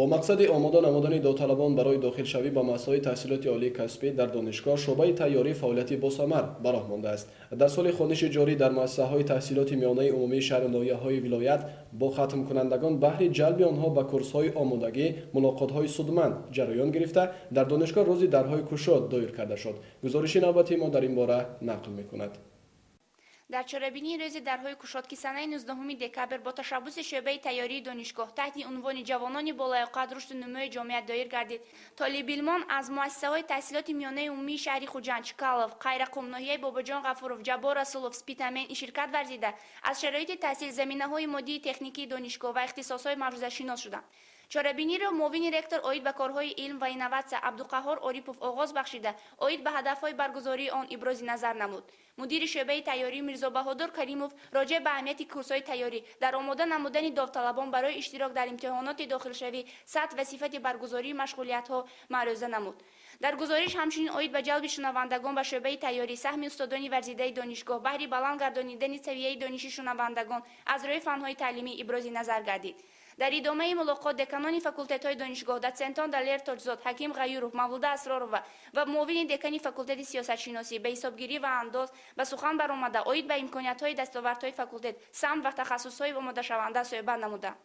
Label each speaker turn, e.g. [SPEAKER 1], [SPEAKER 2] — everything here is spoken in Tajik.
[SPEAKER 1] Бо мақсади омода намудани довталабон барои дохилшавӣ ба муассисаҳои таҳсилоти олии касбӣ дар донишгоҳ шӯъбаи тайёрӣ фаъолияти босамар ба роҳ мондааст. Дар соли хониши ҷорӣ дар муассисаҳои таҳсилоти миёнаи умумии шаҳру ноҳияҳои вилоят бо хатмкунандагон баҳри ҷалби онҳо ба курсҳои омодагӣ мулоқотҳои судманд ҷараён гирифта, дар донишгоҳ рӯзи дарҳои кушод доир карда шуд. Гузориши навбатии мо дар ин бора нақл мекунад.
[SPEAKER 2] Дар чорабинии рӯзи дарҳои кушод, ки санаи 19 декабр бо ташаббуси шӯъбаи тайёрии донишгоҳ таҳти унвони «Ҷавонони болаёқат: рушду нумӯи ҷомеа» доир гардид, толибилмон аз муассисаҳои таҳсилоти миёнаи умумии шаҳри Хуҷанд, Чкалов, Қайрақум, ноҳияи Бобоҷон Ғафуров, Ҷаббор Расулов, Спитамен ширкат варзида, аз шароити таҳсил, заминаҳои моддии техникии донишгоҳ ва ихтисосҳои мавҷуда шинос шуданд. Чорабиниро муовини ректор оид ба корҳои илм ва инноватсия Абдуқаҳҳор Орипов оғоз бахшида, оид ба ҳадафҳои баргузории он ибрози назар намуд. Мудири шӯъбаи тайёрӣ Мирзобаҳодур Каримов роҷеъ ба аҳамияти курсҳои тайёрӣ дар омода намудани довталабон барои иштирок дар имтиҳоноти дохилшавӣ, сатҳ ва сифати баргузории машғулиятҳо маърӯза намуд. Дар гузориш ҳамчунин оид ба ҷалби шунавандагон ба шӯъбаи тайёрӣ, саҳми устодони варзидаи донишгоҳ баҳри баланд гардонидани савияи дониши шунавандагон аз рӯи фанҳои таълимӣ ибрози назар гардид. Дар идомаи мулоқот деканони факултетҳои донишгоҳ, дотсентон Далер Тоҷзод, Ҳаким Ғаюров, Мавлуда Асророва ва муовини декани факултети сиёсатшиносӣ ба ҳисобгирӣ ва андоз ба сухан баромада, оид ба имкониятҳои дастовардҳои факултет, самт ва тахассусҳои омодашаванда суҳбат намуданд.